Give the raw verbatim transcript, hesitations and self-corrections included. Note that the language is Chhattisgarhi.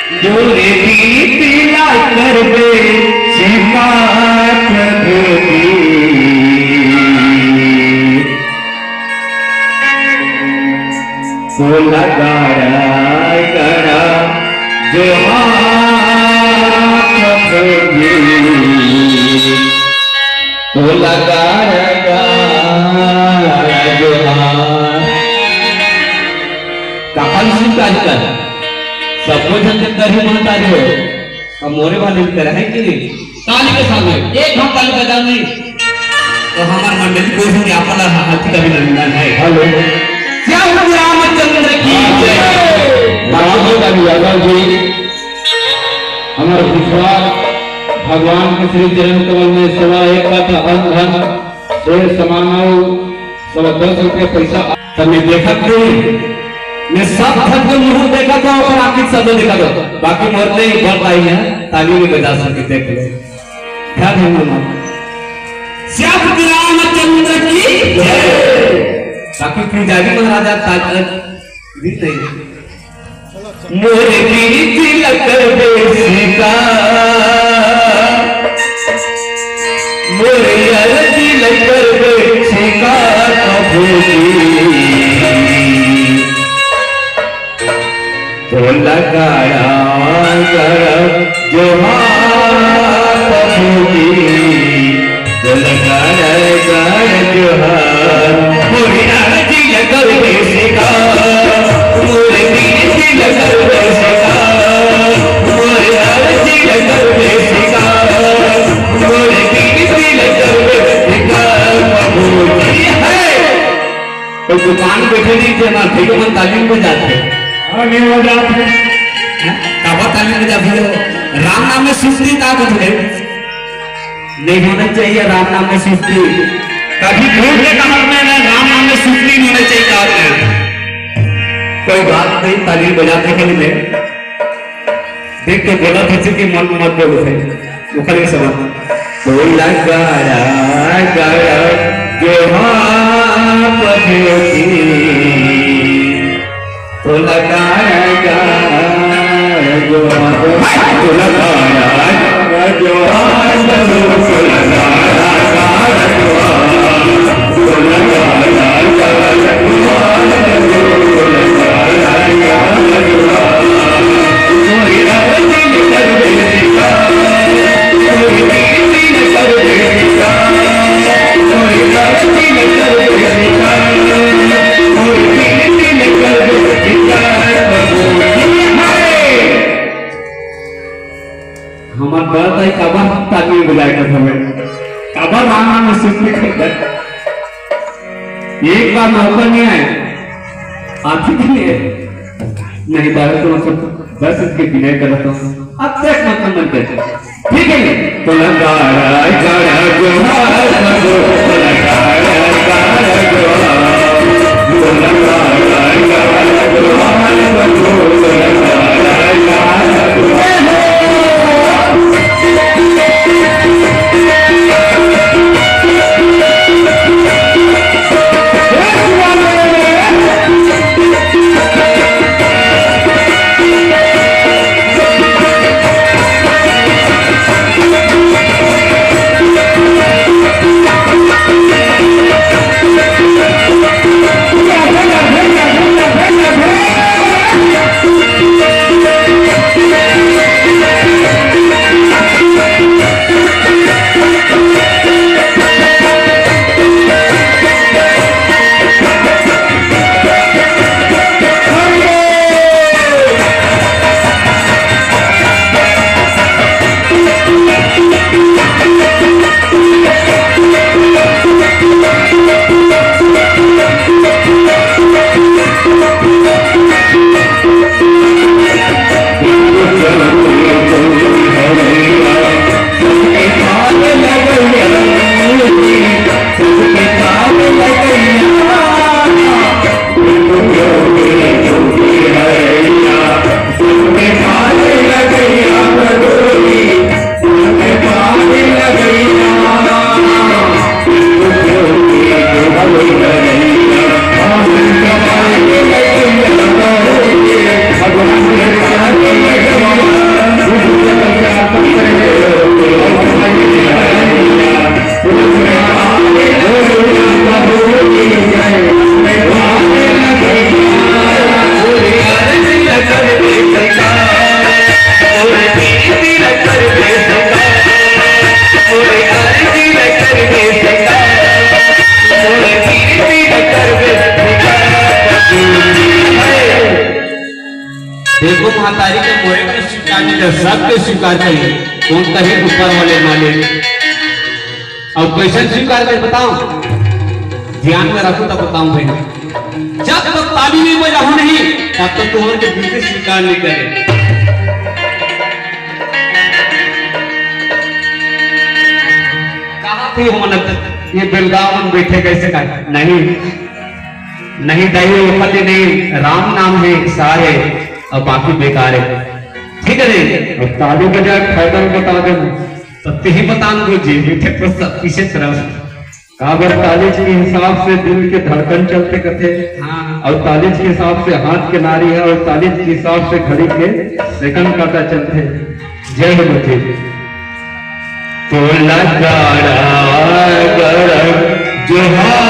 जोरे बीती ला करबे स्वीकार प्रभु जी। तोला गाड़ा गाड़ा जोहार प्रभु जी। तोला गाड़ा गाड़ा जोहार। काका जी का आजकल सबो झन के करही महतारी हो, अब मोरे वाले भी करे है कि नहीं? ताली के साथ में एक हम ताली बजा नहीं तो हमार मंडली को भी आपन ला हाथी का भी नंदन है। हेलो। श्याम रामचंद्र की जय। राम जी का भी यादव जी, हमारे विश्वास भगवान के श्री चरण कमल में सवा एक कट्ठा अन्न धन शेर समानव सवा दस रुपये पैसा। तब मैं देखत नहीं, मैं सब धन के मुंह देखत हूँ, अपन आँखी सब देखत हूँ, बाकी मोर नहीं बल पाई है, ताली नहीं बजा सके, देख ले। ध्यान है मामा। श्याम रामचंद्र की जय। बाकी पुजारी महाराजा ताज भी नहीं। मोरे बीती ला करबे स्वीकार, मोरे अरजी ला करबे स्वीकार प्रभु जी। तोला गाड़ा गाड़ा जोहार प्रभु जी। तोला गाड़ा गाड़ा जोहार। मोरे अरजी ला करबे स्वीकार, मोरे बीती ला करबे स्वीकार, मोरे अरजी ला करबे स्वीकार, मोरे बीती ला करबे स्वीकार प्रभु जी। है। कोई दुकान बैठे नहीं थे ना, ठीक है, मन ताली में जाते। हाँ, नहीं हो जाते। हैं? काबर ताली में जाते हो? राम नाम में सुस्ती का कुछ है? नहीं होना चाहिए राम नाम में सुस्ती। कभी भूल के कहा मैंने राम नाम में सुस्ती नहीं होना चाहिए, कहा मैंने। कोई बात नहीं, ताली बजाते के लिए देख के बोला था कि मन मत बोलो भाई, वो खाली समझ। तोला गाड़ा गाड़ा जोहार प्रभु जी। तोला गाड़ा गाड़ा जोहार। तोला गाड़ा गाड़ा जोहार प्रभु। तोला गाड़ा गाड़ा जोहार। तोला गाड़ा गाड़ा जोहार प्रभु। तोला गाड़ा गाड़ा जोहार। हमार बड़ा ताई काबर ताली बजाए कर हमें, काबर राम नाम में सुस्ती कर। एक बार मौका नहीं आया, आप ही के लिए नहीं, दादा, तो मतलब बस इसके विनय करता हूँ, अब तक मतलब मन करता। ठीक है, तो लगा एको महतारी के मोरे के स्वीकार नहीं कर, सबके स्वीकार करी। कौन कही? ऊपर वाले मालिक। अब कैसन स्वीकार कर बताओ, ध्यान में रखो तब बताऊं भाई। जब तक ताली नहीं बजाओ नहीं, तब तक तुम्हारे के बिल्कुल स्वीकार नहीं करे। कहा थे हम, ये बेलगाव में बैठे कैसे का? नहीं, नहीं दाई, वो फल नहीं, राम नाम है, सार है, और बाकी बेकार है। ठीक है नहीं? अब ताली बजा के फायदा बता देना। तो तेही बता दो जी, मीठे को सब पीछे तरफ। काबर ताली के हिसाब से दिल के धड़कन चलते कथे। हाँ। और ताली के हिसाब से हाथ के नारी है, और ताली के हिसाब से घड़ी के सेकंड काटा चलते। जय हो बच्चे। तो लगा गरम जोहार।